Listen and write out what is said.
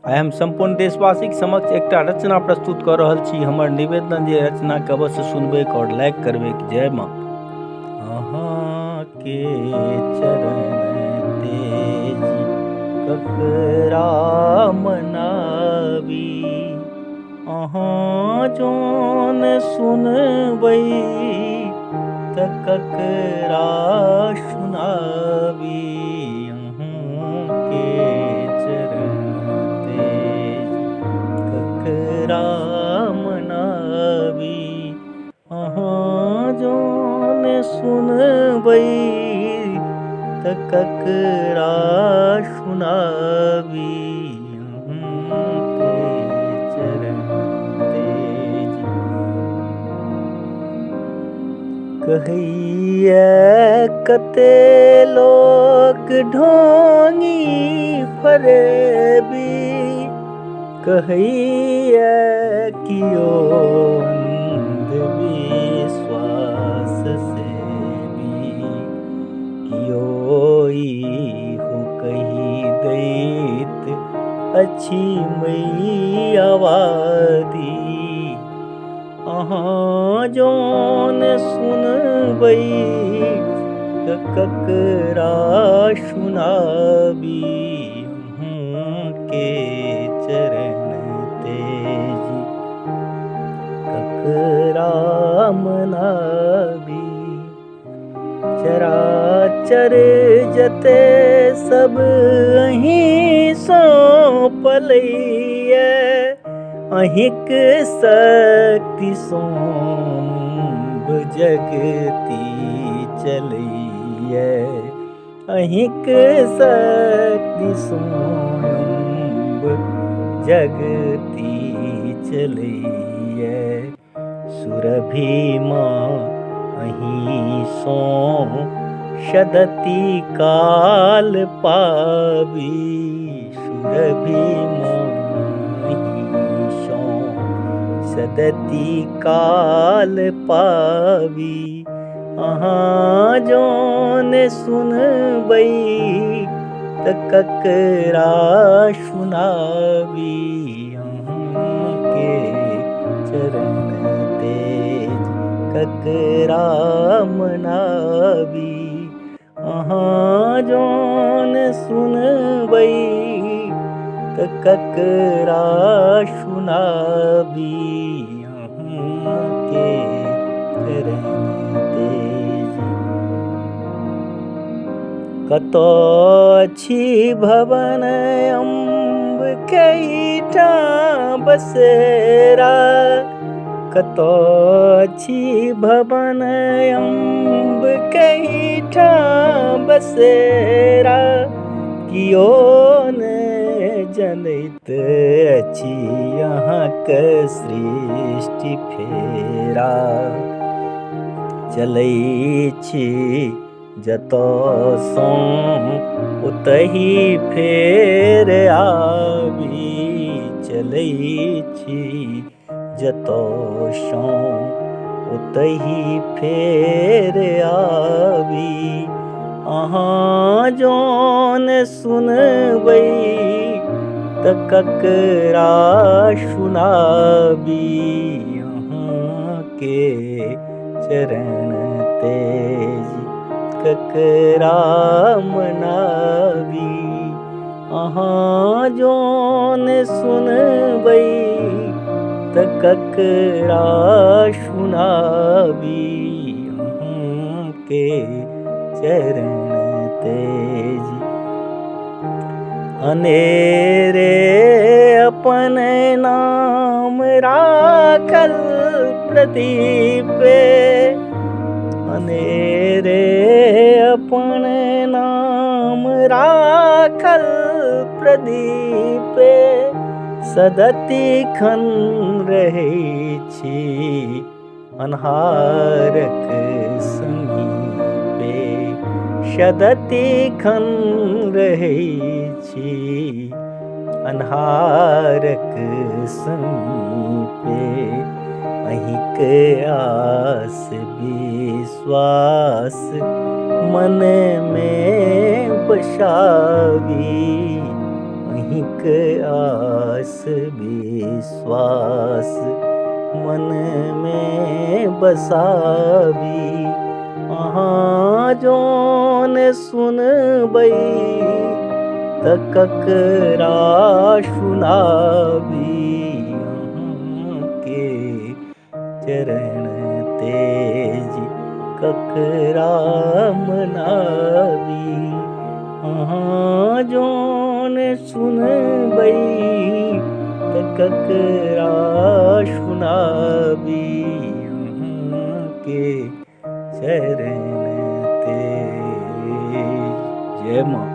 आइ हम सम्पूर्ण देशवासीक समक्ष एकटा रचना प्रस्तुत कऽ रहल छी। हमर निवेदन जे रचनाके अवश्य सुनबैक आओर लाइक करबैक। जय माँ। अहाँके चरण तेजी ककरा मनाबी, अहाँ जौन सुनबै तऽ ककरा सुनाबी। अहाँके चरण तेज ककरा मनाबी, अहाँ जौन सुनबै तऽ ककरा सुनाबी। अहाँके चरण तेज कहैया कते लोक ढोंगी फरेबी, कहैया कियो अंधविश्वास सेबी, कियो इहो कहि दैत अछि मैयावादी। अहाँ जौन सुनबै तऽ ककरा सुनाबी। अहाँके चरण तेजी ककरा मनाबी। चराचर जते सब अहीँसँ पलैया, अहीँक शक्तिसँ जगती चलैया, अहीँक शक्तिसँ जगती चलैया। सुरभि माँ अहीँसँ सदति काल पाबी, सुरभि माँ अहीँसँ सदति काल पाबी। अहाँ जौन सुनबै तऽ ककरा सुनाबी। अहाँके चरण तेज ककरा मनाबी। अहाँ जौन सुनबै तऽ ककरा सुनाबी। अहाँके चरण तेज कतऽ छी भवन अम्ब कैठाँ बसेरा, कतऽ छी भवन अम्ब कैठाँ बसेरा, कियो ने जनैत अछि अहाँके सृष्टि फेरा। चलै छी जतऽसँ ओतहि फेर आबी, चलै छी जतऽसँ ओतहि फेर आबी। अहाँ जौन सुनबै तऽ ककरा सुनाबी। अहाँके चरण तेज ककरा मनाबी। अहाँ जौन सुनबै तऽ ककरा सुनाबी। अहाँके चरण तेज अनेरे अपन नाम राखल प्रदीपे, अनेरे अपन नाम राखल प्रदीपे, सदति खन रहै छी अन्हारक समीपे, सदति खन रहै छी अन्हारक समीपे। अहीँक आस विश्वास मनमे बसाबी, अहीँक आस विश्वास मनमे बसाबी। अहाँ जँ ने सुनबै तऽ ककरा सुनाबी। अहाँके चरण तेजि ककरा मनाबी। अहाँ जँ ने सुनबै तऽ ककरा सुनाबी। अहाँके चरण तेजि। जय माँ।